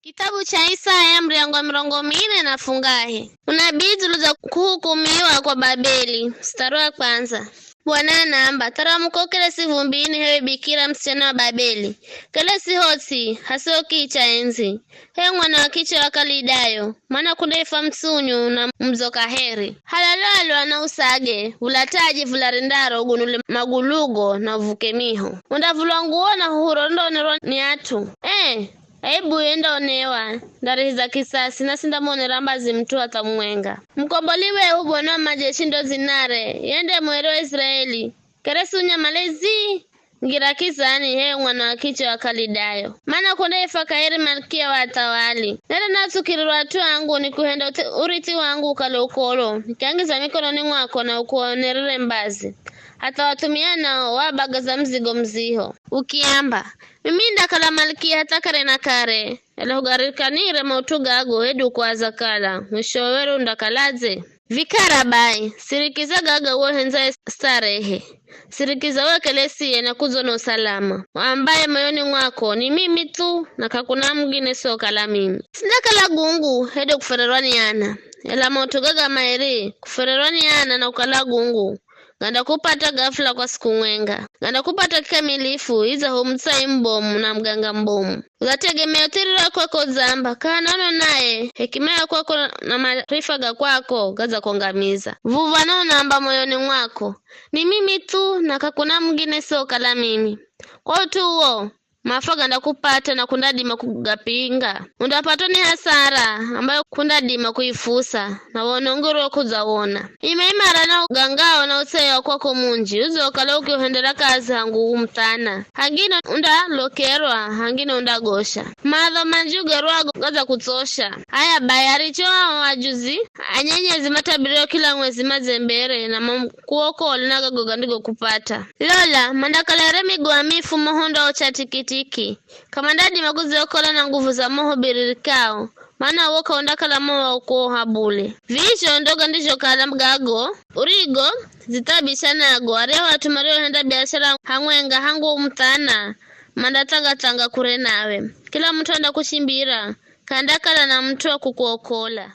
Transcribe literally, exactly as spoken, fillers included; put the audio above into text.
Kitabu cha Isaya, muryango wa mirongo mine na fungahe. Unabii dzulu za kuhukumiwa kwa Babeli, mstari wa kwanza. Bwana anaamba, "Tharamuka ukelesi vumbini, hewe bikira msichana wa Babeli. Kelesi hotsi, hasiho kicha endzi. He mwana wa kiche wa Kalidayo, mana kundaifwa mtsunyu na mdzo kaheri. Halalwalwa na usage, vula taji vula rindaro, ugunule magulugo na uvuke miho. Undavulwa nguo na huhurwa undoonerwa ni at'u. Eh, aibu yendaonewa, ndarihiza kisasi, na sindamonera mbazi mut'u hatha mumwenga. Mukomboli wehu Bwana wa majeshi ndo dzinare, yende mwere wa Israeli. Keresi unyamale zii, ngira kizani, he mwana wa kiche wa Kalidayo. Mana kundaifwa kaheri malkia wa athawali. Nere natsukirirwa at'u angu, nikuhenda uthi-, urithi wangu ukale ukolo, nikiangiza mikononi mwako na ukuonerere mbazi. Hatha wathumia nao wabagaza mzigo mziho, ukiamba, 'Mimi ndakala malkia hatha kare na kare, ela hugarikanire maut'u gago hedu kuaza kala, mwishowe were undakaladze?' Vikara bai, sirikiza gaga uwo hendza starehe. Sirikiza uwo kelesiye na kudzo na usalama. Waambaye moyoni mwako, 'Ni mimi thu, na k'akuna mungine so kala mimi.' Sindakala gungu, hedu kufererwa ni ana. Ela maut'u gaga mairi, kufererwa ni ana na kukala gungu, gandakupata ghafula kwa siku mwenga. Gandakupata kikamilifu, idza hu mutsai mubomu na muganga mubomu. Udzategemea uthirira kwako udzamba, 'K'ahana uno naye, hekima ya kwako na maarifa ga kwako gadzakwangamiza.' Vuvwa na unaamba moyoni mwako, 'Ni mimi thu, na k'akuna mungine so kala mimi.' Kwa ut'u uwo, mafa gandakupata na k'undadima kugapinga. Undapatwa ni hasara ambayo k'undadima kuifusa, na wonongo uriwo k'udzawona. Ima imara na ugangao na utseye wa kwako munji, udzokala ukiuhendera kazi hangu umuthana. Hangine undalokerwa, hangine undagosha. Maadho manji ugerwago gadzakutsosha. Haya bai, aricho ao ajuzi a nyenyezi matabirio kila mwezi madzembere na makuokole na gago gandigokupata. Lola, mandakala here migo ya mifu moho ndao cha tikitiki. K'amandadima kudziokola na nguvu za moho biririkao, mana uwo k'aundakala moho wa kuoha bule. Vizho ndo gandizhokala gago urigo dzithabisha nago, aryahu at'u mariohenda biashara hamwenga hangu umuthana, mandatsangatsanga kure nawe. Kila mut'u andakushimbira, k'andakala na mut'u wa kukuokola.